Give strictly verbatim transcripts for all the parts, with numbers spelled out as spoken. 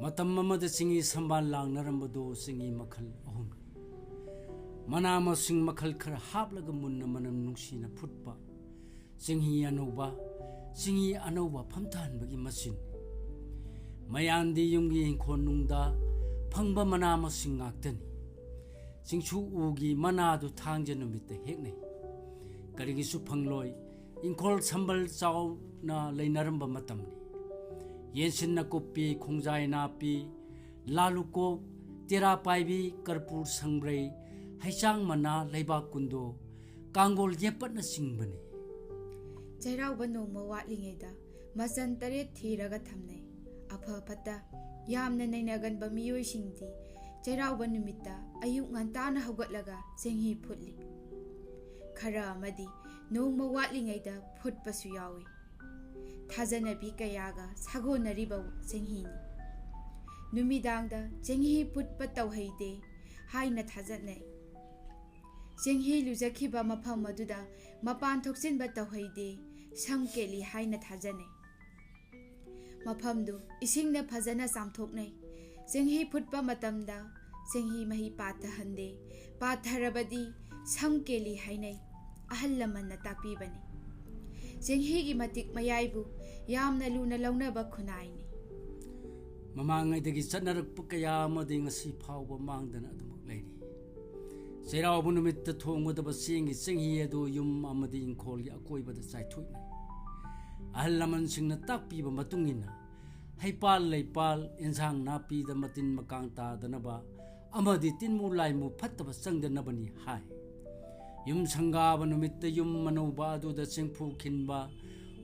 ꯃꯇꯝ ꯑꯃꯗ ꯆꯤꯡꯍꯤ ꯁꯝꯕꯥꯜ ꯂꯥꯡꯅꯔꯝꯕꯗꯨ ꯆꯤꯡꯍꯤ ꯃꯈꯜ ꯑꯍꯨꯝꯅꯤ꯫ ꯃꯅꯥ ꯃꯁꯤꯡ ꯃꯈꯜ ꯈꯔ ꯍꯥꯞꯂꯒ ꯃꯨꯟꯅ ꯃꯅꯝ ꯅꯨꯡꯁꯤꯅ ꯐꯨꯠꯄ ꯆꯤꯡꯍꯤ ꯑꯅꯧꯕ, ꯆꯤꯡꯍꯤ ꯑꯅꯧꯕ ꯐꯝꯊꯍꯟꯕꯒꯤ ꯃꯆꯤꯟ꯫ ꯃꯌꯥꯝꯗꯤ ꯌꯨꯝꯒꯤ ꯏꯪꯈꯣꯜ ꯅꯨꯡꯗ ꯐꯪꯕ ꯃꯅꯥ ꯃꯁꯤꯡ ꯉꯥꯛꯇꯅꯤ꯫ ꯆꯤꯡꯁꯨ ꯎꯒꯤ ꯃꯅꯥꯗꯨ ꯊꯥꯡꯖ ꯅꯨꯃꯤꯠꯇ ꯍꯦꯛꯅꯩ꯫ ꯀꯔꯤꯒꯤꯁꯨ ꯐꯪꯂꯣꯏ, ꯏꯪꯈꯣꯜ ꯁꯝꯕꯜ ꯆꯥꯎꯅ ꯂꯩꯅꯔꯝꯕ ꯃꯇꯝꯅꯤ꯫ ꯌꯦꯟꯁꯤꯟ ꯅꯥꯀꯨꯞꯄꯤ, ꯈꯣꯡꯖꯥꯏ ꯅꯥꯄꯤ, ꯂꯥꯂꯨꯀꯣꯛ, ꯇꯦꯔꯥ ꯄꯥꯏꯕꯤ, ꯀꯔꯄꯨꯔ ꯁꯪꯕ꯭ꯔꯩ, ꯍꯩꯆꯥꯡ ꯃꯅꯥ, ꯂꯩꯕꯥꯛ ꯀꯨꯟꯗꯣ, ꯀꯥꯡꯒꯣꯜ ꯌꯦꯞꯄꯠꯅꯆꯤꯡꯕꯅꯤ꯫ ꯆꯩꯔꯥꯎꯕ ꯅꯣꯡꯃ ꯋꯥꯠꯂꯤꯉꯩꯗ ꯃꯆꯟ ꯇꯔꯦꯠ ꯊꯤꯔꯒ ꯊꯝꯅꯩ꯫ ꯑꯐ ꯐꯠꯇ ꯌꯥꯝꯅ ꯅꯩꯅꯒꯟꯕ ꯃꯤꯑꯣꯏꯁꯤꯡꯗꯤ ꯆꯩꯔꯥꯎꯕ ꯅꯨꯃꯤꯠꯇ ꯑꯌꯨꯛ ꯉꯟꯇꯥꯅ ꯍꯧꯒꯠꯂꯒ ꯆꯦꯡꯍꯤ ꯐꯨꯠꯂꯤ꯫ ꯈꯔ ꯑꯃꯗꯤ ꯅꯣꯡꯃ ꯋꯥꯠꯂꯤꯉꯩꯗ ꯐꯨꯠꯄꯁꯨ ꯌꯥꯎꯏ꯫ ꯊꯥꯖꯅꯕꯤ ꯀꯌꯥꯒ ꯁꯥꯒꯣꯟꯅꯔꯤꯕ ꯆꯦꯡꯍꯤꯅꯤ꯫ ꯅꯨꯃꯤꯗꯥꯡꯗ ꯆꯦꯡꯍꯤ ꯐꯨꯠꯄ ꯇꯧꯍꯩꯗꯦ ꯍꯥꯏꯅ ꯊꯥꯖꯅꯩ꯫ ꯆꯦꯡꯍꯤ ꯂꯨꯖꯈꯤꯕ ꯃꯐꯝ ꯑꯗꯨꯗ ꯃꯄꯥꯟ ꯊꯣꯛꯆꯤꯟꯕ ꯇꯧꯍꯩꯗꯦ, ꯁꯝ ꯀꯦꯜꯂꯤ ꯍꯥꯏꯅ ꯊꯥꯖꯅꯩ꯫ ꯃꯐꯝꯗꯨ ꯏꯁꯤꯡꯅ ꯐꯖꯅ ꯆꯥꯝꯊꯣꯛꯅꯩ꯫ ꯆꯦꯡꯍꯤ ꯐꯨꯠꯄ ꯃꯇꯝꯗ ꯆꯦꯡꯍꯤ ꯃꯍꯤ ꯄꯥꯊꯍꯟꯗꯦ꯫ ꯄꯥꯊꯔꯕꯗꯤ ꯁꯝ ꯀꯦꯜꯂꯤ ꯍꯥꯏꯅꯩ꯫ ꯑꯍꯜ ꯂꯃꯟꯅ ꯇꯥꯛꯄꯤꯕꯅꯤ꯫ ꯆꯦꯡꯍꯤꯒꯤ ꯃꯇꯤꯛ ꯃꯌꯥꯏꯕꯨ ꯌꯥꯝꯅ ꯂꯨꯅ ꯂꯧꯅꯕ ꯈꯨꯟꯅꯥꯏꯅꯤ꯫ ꯃꯃꯥꯡꯉꯩꯗꯒꯤ ꯆꯠꯅꯔꯛꯄ ꯀꯌꯥ ꯑꯃꯗꯤ ꯉꯁꯤ ꯐꯥꯎꯕ ꯃꯥꯡꯗꯅ ꯑꯗꯨꯃꯛ ꯂꯩꯔꯤ꯫ ꯆꯩꯔꯥꯎꯕ ꯅꯨꯃꯤꯠꯇ ꯊꯣꯡꯒꯗꯕ ꯆꯦꯡꯒꯤ ꯆꯦꯡꯍꯤ ꯑꯗꯨ ꯌꯨꯝ ꯑꯃꯗꯤ ꯏꯪꯈꯣꯜꯒꯤ ꯑꯀꯣꯏꯕꯗ ꯆꯥꯏꯊꯣꯛꯅꯩ꯫ ꯑꯍꯜ ꯂꯃꯟꯁꯤꯡꯅ ꯇꯥꯛꯄꯤꯕ ꯃꯇꯨꯡ ꯏꯟꯅ, ꯍꯩꯄꯥꯜ ꯂꯩꯄꯥꯜ, ꯏꯟꯁꯥꯡ ꯅꯥꯄꯤꯗ ꯃꯇꯤꯟ ꯃꯀꯥꯡ ꯇꯥꯗꯅꯕ ꯑꯃꯗꯤ ꯇꯤꯟꯃꯨ ꯂꯥꯏꯃꯨ ꯐꯠꯇꯕ ꯆꯪꯗꯅꯕꯅꯤ ꯍꯥꯏ꯫ ꯌꯨꯝ ꯁꯪꯒꯥꯕ ꯅꯨꯃꯤꯠꯇ ꯌꯨꯝ ꯑꯅꯧꯕ ꯑꯗꯨꯗ ꯆꯦꯡꯐꯨ ꯈꯤꯟꯕ,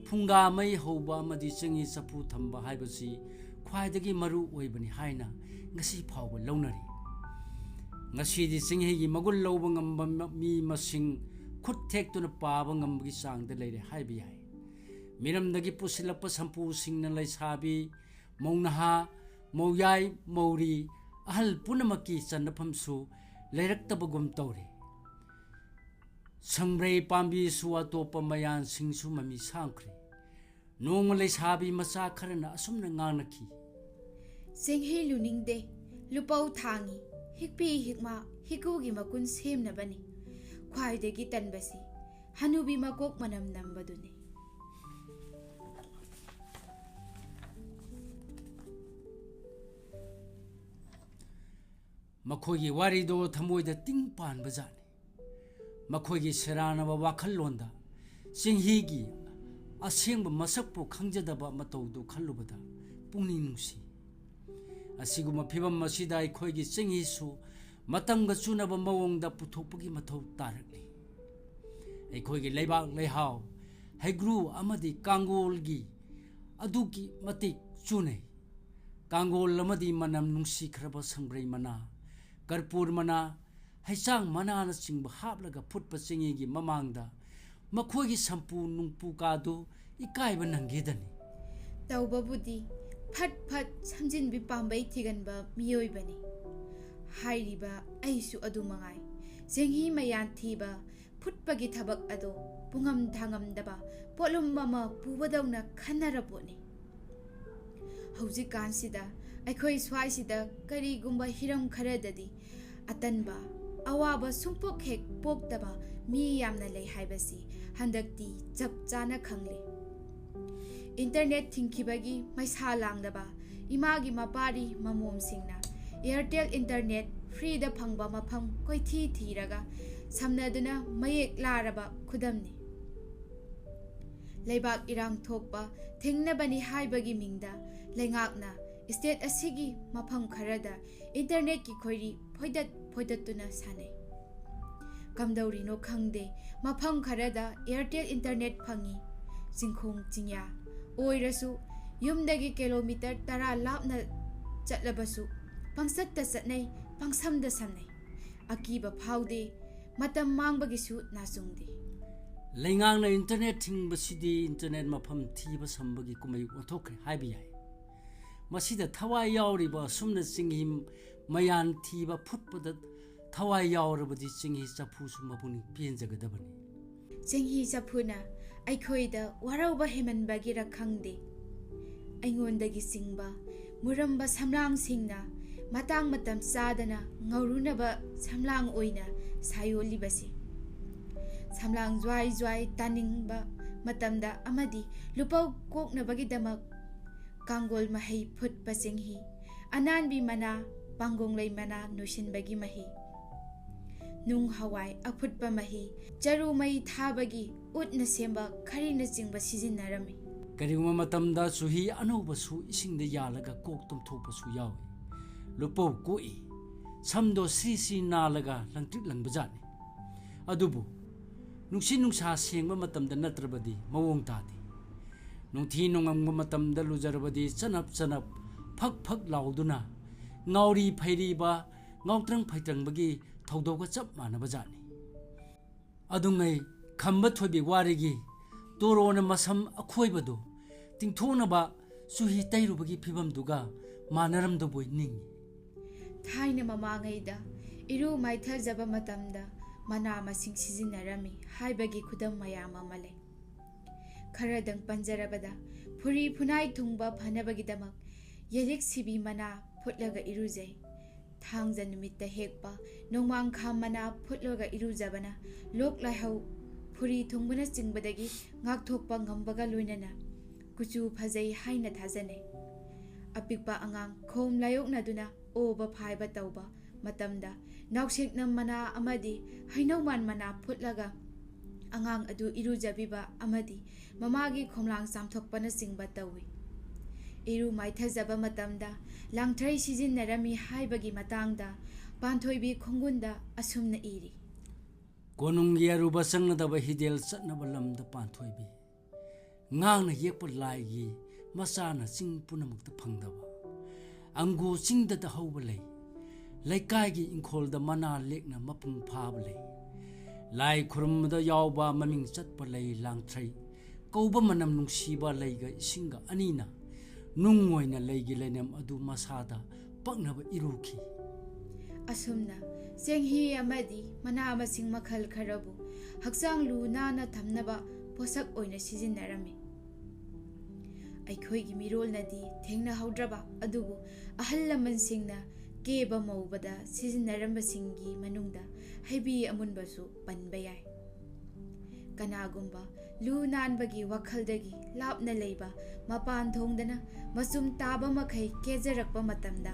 ꯐꯨꯡꯒꯥ ꯃꯩ ꯍꯧꯕ ꯑꯃꯗꯤ ꯆꯦꯡꯍꯤ ꯆꯐꯨ ꯊꯝꯕ ꯍꯥꯏꯕꯁꯤ ꯈ꯭ꯋꯥꯏꯗꯒꯤ ꯃꯔꯨ ꯑꯣꯏꯕꯅꯤ ꯍꯥꯏꯅ ꯉꯁꯤ ꯐꯥꯎꯕ ꯂꯧꯅꯔꯤ꯫ ꯉꯁꯤꯗꯤ ꯆꯦꯡꯍꯤꯒꯤ ꯃꯒꯨꯟ ꯂꯧꯕ ꯉꯝꯕ ꯃ-, ꯃꯤ ꯃꯁꯤꯡ ꯈꯨꯠ ꯊꯦꯛꯇꯨꯅ ꯄꯥꯕ ꯉꯝꯕꯒꯤ ꯆꯥꯡꯗ ꯂꯩꯔꯦ ꯍꯥꯏꯕ ꯌꯥꯏ꯫ ꯃꯤꯔꯝꯗꯒꯤ ꯄꯨꯁꯤꯜꯂꯛꯄ ꯁꯝꯄꯨꯁꯤꯡꯅ ꯂꯩꯁꯥꯕꯤ, ꯃꯧ ꯅꯍꯥ, ꯃꯧꯌꯥꯏ, ꯃꯧꯔꯤ, ꯑꯍꯜ ꯄꯨꯝꯅꯃꯛꯀꯤ ꯆꯟꯅꯐꯝꯁꯨ ꯂꯩꯔꯛꯇꯕꯒꯨꯝ ꯇꯧꯔꯦ꯫ ꯁꯪꯕ꯭ꯔꯩ ꯄꯥꯝꯕꯤꯁꯨ ꯑꯇꯣꯞꯄ ꯃꯌꯥꯟꯁꯤꯡꯁꯨ ꯃꯃꯤ ꯁꯥꯝꯈ꯭ꯔꯦ꯫ ꯅꯣꯡꯃ ꯂꯩꯁꯥꯕꯤ ꯃꯆꯥ ꯈꯔꯅ ꯑꯁꯨꯝꯅ ꯉꯥꯡꯅꯈꯤ꯫ ꯆꯦꯡꯍꯤ ꯂꯨꯅꯤꯡꯗꯦ, ꯂꯨꯄꯧ ꯊꯥꯡꯉꯤ, ꯍꯤꯛꯄꯤ ꯍꯤꯛꯃꯥ, ꯍꯤꯀꯨꯒꯤ ꯃꯀꯨꯟ ꯁꯦꯝꯅꯕꯅꯤ꯫ ꯈ꯭ꯋꯥꯏꯗꯒꯤ ꯇꯟꯕꯁꯤ ꯍꯅꯨꯕꯤ ꯃꯀꯣꯛ ꯃꯅꯝ ꯅꯝꯕꯗꯨꯅꯤ꯫ ꯃꯈꯣꯏꯒꯤ ꯋꯥꯔꯤꯗꯣ ꯊꯃꯣꯏꯗ ꯇꯤꯡ ꯄꯥꯟꯕꯖꯥꯠꯅꯤ꯫ ꯃꯈꯣꯏꯒꯤ ꯁꯦꯔꯥꯟꯅꯕ ꯋꯥꯈꯜꯂꯣꯟꯗ ꯆꯤꯡꯍꯤꯒꯤ ꯑꯁꯦꯡꯕ ꯃꯁꯛꯄꯨ ꯈꯪꯖꯗꯕ ꯃꯇꯧꯗꯨ ꯈꯜꯂꯨꯕꯗ ꯄꯨꯛꯅꯤꯡ ꯅꯨꯡꯁꯤ꯫ ꯑꯁꯤꯒꯨꯝꯕ ꯐꯤꯚꯝ ꯑꯁꯤꯗ ꯑꯩꯈꯣꯏꯒꯤ ꯆꯤꯡꯍꯤꯁꯨ ꯃꯇꯝꯒ ꯆꯨꯅꯕ ꯃꯑꯣꯡꯗ ꯄꯨꯊꯣꯛꯄꯒꯤ ꯃꯊꯧ ꯇꯥꯔꯛꯂꯤ꯫ ꯑꯩꯈꯣꯏꯒꯤ ꯂꯩꯕꯥꯛ ꯂꯩꯍꯥꯎ, ꯍꯩꯒ꯭ꯔꯨ ꯑꯃꯗꯤ ꯀꯥꯡꯒꯣꯜꯒꯤ ꯑꯗꯨꯛꯀꯤ ꯃꯇꯤꯛ ꯆꯨꯅꯩ꯫ ꯀꯥꯡꯒꯣꯜ ꯑꯃꯗꯤ ꯃꯅꯝ ꯅꯨꯡꯁꯤꯈ꯭ꯔꯕ ꯁꯪꯕ꯭ꯔꯩ ꯃꯅꯥ, ꯀꯔꯄꯨꯔ ꯃꯅꯥ, ꯍꯩꯆꯥꯡ ꯃꯅꯥꯅꯆꯤꯡꯕ ꯍꯥꯞꯂꯒ ꯐꯨꯠꯄ ꯆꯤꯡꯍꯤꯒꯤ ꯃꯃꯥꯡꯗ ꯃꯈꯣꯏꯒꯤ ꯁꯝꯄꯨ ꯅꯨꯡꯄꯨ ꯀꯥꯗꯨ ꯏꯀꯥꯏꯕ ꯅꯪꯒꯦꯗꯅꯤ꯫ ꯇꯧꯕꯕꯨꯗꯤ ꯐꯠ ꯐꯠ ꯁꯝꯖꯤꯟꯕꯤ ꯄꯥꯝꯕꯩ ꯊꯤꯒꯟꯕ ꯃꯤꯑꯣꯏꯕꯅꯤ꯫ ꯍꯥꯏꯔꯤꯕ ꯑꯩꯁꯨ ꯑꯗꯨ ꯃꯉꯥꯏ꯫ ꯆꯦꯡꯍꯤ ꯃꯌꯥꯟ ꯊꯤꯕ, ꯐꯨꯠꯄꯒꯤ ꯊꯕꯛ ꯑꯗꯣ ꯄꯨꯡꯉꯝ ꯊꯥꯉꯝꯗꯕ ꯄꯣꯠꯂꯨꯝ ꯑꯃ ꯄꯨꯕꯗꯧꯅ ꯈꯟꯅꯔ ꯄꯣꯠꯅꯤ꯫ ꯍꯧꯖꯤꯛꯀꯥꯟꯁꯤꯗ ꯑꯩꯈꯣꯏ ꯁ꯭ꯋꯥꯏꯁꯤꯗ ꯀꯔꯤꯒꯨꯝꯕ ꯍꯤꯔꯝ ꯈꯔꯗꯗꯤ ꯑꯇꯟꯕ, ꯑꯋꯥꯕ ꯁꯨꯡꯄꯣꯛ ꯍꯦꯛ ꯄꯣꯛꯇꯕ ꯃꯤ ꯌꯥꯝꯅ ꯂꯩ ꯍꯥꯏꯕꯁꯤ ꯍꯟꯗꯛꯇꯤ ꯆꯞ ꯆꯥꯅ ꯈꯪꯂꯦ꯫ ꯏꯟꯇꯔꯅꯦꯠ ꯊꯤꯡꯈꯤꯕꯒꯤ ꯃꯩꯁꯥ ꯂꯥꯡꯗꯕ, ꯏꯃꯥꯒꯤ ꯃꯄꯥꯔꯤ ꯃꯃꯣꯝꯁꯤꯡꯅ ꯑꯦꯌꯔꯇꯦꯜ ꯏꯟꯇꯔꯅꯦꯠ ꯐ꯭ꯔꯤꯗ ꯐꯪꯕ ꯃꯐꯝ ꯀꯣꯏꯊꯤ ꯊꯤꯔꯒ ꯁꯝꯅꯗꯨꯅ ꯃꯌꯦꯛ ꯂꯥꯔꯕ ꯈꯨꯗꯝꯅꯤ꯫ ꯂꯩꯕꯥꯛ ꯏꯔꯥꯡ ꯊꯣꯛꯄ ꯊꯤꯡꯅꯕꯅꯤ ꯍꯥꯏꯕꯒꯤ ꯃꯤꯡꯗ ꯂꯩꯉꯥꯛꯅ ꯁ꯭ꯇꯦꯠ ꯑꯁꯤꯒꯤ ꯃꯐꯝ ꯈꯔꯗ ꯏꯟꯇꯔꯅꯦꯠꯀꯤ ꯈꯣꯏꯔꯤ ꯐꯣꯏꯗꯠ ꯐꯣꯏꯗꯠꯇꯨꯅ ꯁꯥꯟꯅꯩ꯫ ꯀꯝꯗꯧꯔꯤꯅꯣ ꯈꯪꯗꯦ, ꯃꯐꯝ ꯈꯔꯗ ꯑꯦꯌꯔꯇꯦꯜ ꯏꯟꯇꯔꯅꯦꯠ ꯐꯪꯉꯤ꯫ ꯆꯤꯡꯈꯣꯡ ꯆꯤꯡꯌꯥ ꯑꯣꯏꯔꯁꯨ, ꯌꯨꯝꯗꯒꯤ ꯀꯤꯂꯣꯃꯤꯇꯔ ꯇꯔꯥ ꯂꯥꯞꯅ ꯆꯠꯂꯕꯁꯨ ꯄꯪꯆꯠꯇ ꯆꯠꯅꯩ, ꯄꯪꯁꯝꯗ ꯁꯝꯅꯩ꯫ ꯑꯀꯤꯕ ꯐꯥꯎꯗꯦ, ꯃꯇꯝ ꯃꯥꯡꯕꯒꯤꯁꯨ ꯅꯥꯆꯨꯡꯗꯦ꯫ ꯂꯩꯉꯥꯛꯅ ꯏꯟꯇꯔꯅꯦꯠ ꯊꯤꯡꯕꯁꯤꯗꯤ ꯏꯟꯇꯔꯅꯦꯠ ꯃꯐꯝ ꯊꯤꯕ ꯁꯝꯕꯒꯤ ꯀꯨꯝꯍꯩ ꯑꯣꯟꯊꯣꯛꯈ꯭ꯔꯦ ꯍꯥꯏꯕ ꯌꯥꯏ꯫ ꯃꯁꯤꯗ ꯊꯋꯥꯏ ꯌꯥꯎꯔꯤꯕ ꯑꯁꯨꯝꯅ ꯆꯤꯡꯍꯤ ꯃꯌꯥꯟ ꯊꯤꯕ ꯐꯨꯠꯄꯗ ꯊꯋꯥꯏ ꯌꯥꯎꯔꯕꯗꯤ ꯆꯤꯡꯍꯤ ꯆꯐꯨꯁꯨ ꯃꯄꯨꯛꯅꯤꯡ ꯄꯦꯟꯖꯒꯗꯕꯅꯤ꯫ ꯆꯤꯡꯍꯤ ꯆꯐꯨꯅ ꯑꯩꯈꯣꯏꯗ ꯋꯥꯔꯧꯕ ꯍꯦꯟꯃꯟꯕꯒꯤꯔ ꯈꯪꯗꯦ, ꯑꯩꯉꯣꯟꯗꯒꯤ ꯆꯤꯡꯕ ꯃꯨꯔꯝꯕ ꯁꯝꯂꯥꯡꯁꯤꯡꯅ ꯃꯇꯥꯡ ꯃꯇꯝ ꯆꯥꯗꯅ ꯉꯧꯔꯨꯅꯕ ꯁꯝꯂꯥꯡ ꯑꯣꯏꯅ ꯁꯥꯌꯣꯜꯂꯤꯕꯁꯤ꯫ ꯁꯝꯂꯥꯡ ꯖ꯭ꯋꯥꯏ ꯖ꯭ꯋꯥꯏ ꯇꯥꯅꯤꯡꯕ ꯃꯇꯝꯗ ꯑꯃꯗꯤ ꯂꯨꯄꯧ ꯀꯣꯛꯅꯕꯒꯤꯗꯃꯛ ꯀꯥꯡꯒꯣꯜ ꯃꯍꯩ ꯐꯨꯠꯄ ꯆꯤꯡꯍꯤ, ꯑꯅꯥꯟꯕꯤ ꯃꯅꯥ, ꯄꯥꯡꯒꯣꯡꯂꯩ ꯃꯅꯥ ꯅꯣꯏꯁꯤꯟꯕꯒꯤ ꯃꯍꯤ, ꯅꯨꯡ ꯍꯋꯥꯏ ꯑꯐꯨꯠꯄ ꯃꯍꯤ, ꯆꯔꯨ ꯃꯩ ꯊꯥꯕꯒꯤ ꯎꯠꯅ ꯁꯦꯝꯕ ꯈꯔꯤꯅꯆꯤꯡꯕ ꯁꯤꯖꯤꯟꯅꯔꯝꯃꯤ꯫ ꯀꯔꯤꯒꯨꯝꯕ ꯃꯇꯝꯗ ꯆꯨꯍꯤ ꯑꯅꯧꯕꯁꯨ ꯏꯁꯤꯡꯗ ꯌꯥꯜꯂꯒ ꯀꯣꯛ ꯇꯨꯝꯊꯣꯛꯄꯁꯨ ꯌꯥꯎꯏ꯫ ꯂꯨꯄꯧ ꯀꯣꯛꯏ꯫ ꯁꯝꯗꯣ ꯁ꯭ꯔꯤ ꯁ꯭ꯔꯤ ꯅꯥꯜꯂꯒ ꯂꯪꯇ꯭ꯔꯤꯛ ꯂꯪꯕꯖꯥꯠꯅꯤ꯫ ꯑꯗꯨꯕꯨ ꯅꯨꯡꯁꯤꯠ ꯅꯨꯡꯁꯥ ꯁꯦꯡꯕ ꯃꯇꯝꯗ ꯅꯠꯇ꯭ꯔꯕꯗꯤ ꯃꯑꯣꯡ ꯇꯥꯗꯦ꯫ ꯅꯨꯡꯊꯤ ꯅꯣꯡꯉꯝꯕ ꯃꯇꯝꯗ ꯂꯨꯖꯔꯕꯗꯤ ꯆꯅꯞ ꯆꯅꯞ ꯐꯛ ꯐꯛ ꯂꯥꯎꯗꯨꯅ ꯉꯥꯎꯔꯤ ꯐꯩꯔꯤꯕ ꯉꯥꯎꯇ꯭ꯔꯪ ꯐꯩꯇ꯭ꯔꯪꯕꯒꯤ ꯊꯧꯗꯣꯛꯀ ꯆꯞ ꯃꯥꯟꯅꯕ ꯖꯥꯠꯅꯤ꯫ ꯑꯗꯨꯉꯩ ꯈꯝꯕ ꯊꯣꯏꯕꯤ ꯋꯥꯔꯤꯒꯤ ꯇꯣꯔꯣꯅ ꯃꯁꯝ ꯑꯈꯣꯏꯕꯗꯨ ꯇꯤꯡꯊꯣꯛꯅꯕ ꯆꯨꯍꯤ ꯇꯩꯔꯨꯕꯒꯤ ꯐꯤꯕꯝꯗꯨꯒ ꯃꯥꯟꯅꯔꯝꯗꯧꯕꯣꯏ ꯅꯤꯡꯏ꯫ ꯊꯥꯏꯅ ꯃꯃꯥꯡꯉꯩꯗ ꯏꯔꯨ ꯃꯥꯏꯊꯖꯕ ꯃꯇꯝꯗ ꯃꯅꯥ ꯃꯁꯤꯡ ꯁꯤꯖꯤꯟꯅꯔꯝꯃꯤ ꯍꯥꯏꯕꯒꯤ ꯈꯨꯗꯝ ꯃꯌꯥꯝ ꯑꯃ ꯂꯩ꯫ ꯈꯔꯗꯪ ꯄꯟꯖꯔꯕꯗ, ꯐꯨꯔꯤ ꯐꯨꯅꯥꯏ ꯊꯨꯡꯕ ꯐꯅꯕꯒꯤꯗꯃꯛ ꯌꯦꯔꯤꯛ ꯁꯤꯕꯤ ꯃꯅꯥ ꯐꯨꯠꯂꯒ ꯏꯔꯨꯖꯩ꯫ ꯊꯥꯡꯖ ꯅꯨꯃꯤꯠꯇ ꯍꯦꯛꯄ ꯅꯣꯡꯃꯥꯡꯈꯥ ꯃꯅꯥ ꯐꯨꯠꯂꯒ ꯏꯔꯨꯖꯕꯅ ꯂꯣꯛ ꯂꯥꯏꯍꯧ, ꯐꯨꯔꯤ ꯊꯨꯡꯕꯅꯆꯤꯡꯕꯗꯒꯤ ꯉꯥꯛꯊꯣꯛꯄ ꯉꯝꯕꯒ ꯂꯣꯏꯅꯅ ꯀꯨꯆꯨ ꯐꯖꯩ ꯍꯥꯏꯅ ꯊꯥꯖꯅꯩ꯫ ꯑꯄꯤꯛꯄ ꯑꯉꯥꯡ ꯈꯣꯝ ꯂꯥꯏꯌꯣꯛꯅꯗꯨꯅ ꯑꯣꯕ ꯐꯥꯏꯕ ꯇꯧꯕ ꯃꯇꯝꯗ ꯅꯥꯎꯁꯦꯛꯅꯝ ꯃꯅꯥ ꯑꯃꯗꯤ ꯍꯩꯅꯧꯃꯥꯟ ꯃꯅꯥ ꯐꯨꯠꯂꯒ ꯑꯉꯥꯡ ꯑꯗꯨ ꯏꯔꯨꯖꯕꯤꯕ ꯑꯃꯗꯤ ꯃꯃꯥꯒꯤ ꯈꯣꯝꯂꯥꯡ ꯆꯥꯝꯊꯣꯛꯄꯅꯆꯤꯡꯕ ꯇꯧꯏ꯫ ꯏꯔꯨ ꯃꯥꯏꯊꯖꯕ ꯃꯇꯝꯗ ꯂꯥꯡꯊ꯭ꯔꯩ ꯁꯤꯖꯤꯟꯅꯔꯝꯃꯤ ꯍꯥꯏꯕꯒꯤ ꯃꯇꯥꯡꯗ ꯄꯥꯟꯊꯣꯏꯕꯤ ꯈꯣꯡꯒꯨꯟꯗ ꯑꯁꯨꯝꯅ ꯏꯔꯤ꯫ ꯀꯣꯅꯨꯡꯒꯤ ꯑꯔꯨꯕ ꯆꯪꯅꯗꯕ ꯍꯤꯗꯦꯜ ꯆꯠꯅꯕ ꯂꯝꯗ ꯄꯥꯟꯊꯣꯏꯕꯤ꯫ ꯉꯥꯡꯅ ꯌꯦꯛꯄ ꯂꯥꯏꯒꯤ ꯃꯆꯥꯅ ꯆꯤꯡ ꯄꯨꯝꯅꯃꯛꯇ ꯐꯪꯗꯕ ꯑꯪꯒꯨ ꯆꯤꯡꯗꯇ ꯍꯧꯕ ꯂꯩ꯫ ꯂꯩꯀꯥꯏꯒꯤ ꯏꯪꯈꯣꯜꯗ ꯃꯅꯥ ꯂꯦꯛꯅ ꯃꯄꯨꯡ ꯐꯥꯕ ꯂꯩ꯫ ꯂꯥꯏ ꯈꯨꯔꯨꯝꯕꯗ ꯌꯥꯎꯕ ꯃꯃꯤꯡ ꯆꯠꯄ ꯂꯩ ꯂꯥꯡꯊ꯭ꯔꯩ ꯀꯧꯕ ꯃꯅꯝ ꯅꯨꯡꯁꯤꯕ ꯂꯩꯒ ꯏꯁꯤꯡꯒ ꯑꯅꯤꯅ ꯅꯨꯡ ꯑꯣꯏꯅ ꯂꯩꯒꯤ ꯂꯩꯅꯝ ꯑꯗꯨ ꯃꯁꯥꯗ ꯄꯛꯅꯕ ꯏꯔꯨꯈꯤ꯫ ꯑꯁꯨꯝꯅ ꯆꯦꯡꯍꯤ ꯑꯃꯗꯤ ꯃꯅꯥ ꯃꯁꯤꯡ ꯃꯈꯜ ꯈꯔꯕꯨ ꯍꯛꯆꯥꯡ ꯂꯨ ꯅꯥꯟꯅ ꯊꯝꯅꯕ ꯄꯣꯠꯁꯛ ꯑꯣꯏꯅ ꯁꯤꯖꯤꯟꯅꯔꯝꯃꯤ꯫ ꯑꯩꯈꯣꯏꯒꯤ ꯃꯤꯔꯣꯜꯅꯗꯤ ꯊꯦꯡꯅꯍꯧꯗ꯭ꯔꯕ ꯑꯗꯨꯕꯨ ꯑꯍꯜ ꯂꯃꯟꯁꯤꯡꯅ ꯀꯦꯕ ꯃꯧꯕꯗ ꯁꯤꯖꯤꯟꯅꯔꯝꯕꯁꯤꯡꯒꯤ ꯃꯅꯨꯡꯗ ꯍꯩꯕꯤ ꯑꯃꯨꯟꯕꯁꯨ ꯄꯟꯕ ꯌꯥꯏ꯫ ꯀꯅꯥꯒꯨꯝꯕ ꯂꯨ ꯅꯥꯟꯕꯒꯤ ꯋꯥꯈꯜꯗꯒꯤ ꯂꯥꯞꯅ ꯂꯩꯕ ꯃꯄꯥꯟ ꯊꯣꯡꯗꯅ ꯃꯆꯨꯝ ꯇꯥꯕ ꯃꯈꯩ ꯀꯦꯖꯔꯛꯄ ꯃꯇꯝꯗ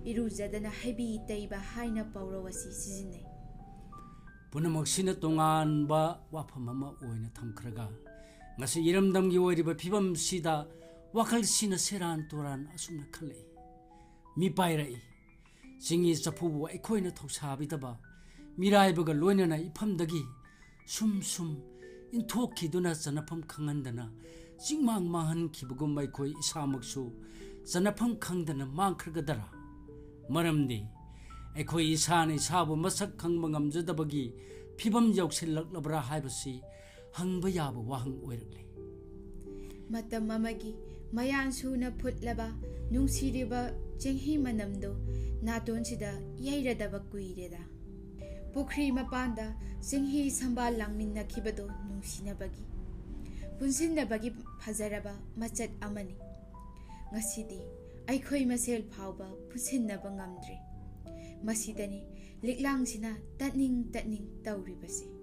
ꯏꯔꯨꯖꯗꯅ ꯍꯩꯕꯤ ꯇꯩꯕ ꯍꯥꯏꯅ ꯄꯥꯎꯔꯧ ꯑꯁꯤ ꯁꯤꯖꯤꯟꯅꯩ꯫ ꯄꯨꯝꯅꯃꯛꯁꯤꯅ ꯇꯣꯉꯥꯟꯕ ꯋꯥꯐꯝ ꯑꯃ ꯑꯣꯏꯅ ꯊꯝꯈ꯭ꯔꯒ, ꯉꯁꯤ ꯏꯔꯝꯗꯝꯒꯤ ꯑꯣꯏꯔꯤꯕ ꯐꯤꯕꯝꯁꯤꯗ ꯋꯥꯈꯜꯁꯤꯅ ꯁꯦꯔꯥꯟ ꯇꯨꯔꯥꯟ ꯑꯁꯨꯝꯅ ꯈꯜꯂꯛꯏ꯫ ꯃꯤ ꯄꯥꯏꯔꯛꯏ꯫ ꯆꯤꯡꯒꯤ ꯆꯐꯨꯕꯨ ꯑꯩꯈꯣꯏꯅ ꯊꯧꯁꯥꯕꯤꯗꯕ ꯃꯤꯔꯥꯏꯕꯒ ꯂꯣꯏꯅꯅ ꯏꯐꯝꯗꯒꯤ ꯁꯨꯝ ꯁꯨꯝ ꯏꯟꯊꯣꯛꯈꯤꯗꯨꯅ ꯆꯅꯐꯝ ꯈꯪꯍꯟꯗꯅ ꯆꯤꯡꯃꯥꯡ ꯃꯥꯡꯍꯟꯈꯤꯕꯒꯨꯝ ꯑꯩꯈꯣꯏ ꯏꯁꯥꯃꯛꯁꯨ ꯆꯅꯐꯝ ꯈꯪꯗꯅ ꯃꯥꯡꯈ꯭ꯔꯒꯗꯔꯥ? ꯃꯔꯝꯗꯤ ꯑꯩꯈꯣꯏ ꯏꯁꯥꯅ ꯏꯁꯥꯕꯨ ꯃꯁꯛ ꯈꯪꯕ ꯉꯝꯖꯗꯕꯒꯤ ꯐꯤꯕꯝ ꯌꯧꯁꯤꯜꯂꯛꯂꯕ꯭ꯔꯥ ꯍꯥꯏꯕꯁꯤ ꯍꯪꯕ ꯌꯥꯕ ꯋꯥꯍꯪ ꯑꯣꯏꯔꯛꯂꯦ꯫ ꯃꯇꯝ ꯑꯃꯒꯤ ꯃꯌꯥꯟ ꯁꯨꯅ ꯐꯨꯠꯂꯕ ꯅꯨꯡꯁꯤꯔꯤꯕ ꯆꯦꯡꯍꯤ ꯃꯅꯝꯗꯣ ꯅꯥꯇꯣꯟꯁꯤꯗ ꯌꯩꯔꯗꯕ ꯀꯨꯏꯔꯦꯗ꯫ ꯄꯨꯈ꯭ꯔꯤ ꯃꯄꯥꯟꯗ ꯆꯦꯡꯍꯤ ꯁꯝꯕꯥꯜ ꯂꯥꯡꯃꯤꯟꯅꯈꯤꯕꯗꯣ ꯅꯨꯡꯁꯤꯅꯕꯒꯤ, ꯄꯨꯟꯁꯤꯟꯅꯕꯒꯤ ꯐꯖꯔꯕ ꯃꯆꯠ ꯑꯃꯅꯤ꯫ ꯉꯁꯤꯗꯤ ꯑꯩꯈꯣꯏ ꯃꯁꯦꯜ ꯐꯥꯎꯕ ꯄꯨꯟꯁꯤꯟꯅꯕ ꯉꯝꯗ꯭ꯔꯦ꯫ ꯃꯁꯤꯗꯅꯤ ꯂꯤꯛꯂꯥꯡꯁꯤꯅ ꯇꯠꯅꯤꯡ ꯇꯠꯅꯤꯡ ꯇꯧꯔꯤꯕꯁꯦ꯫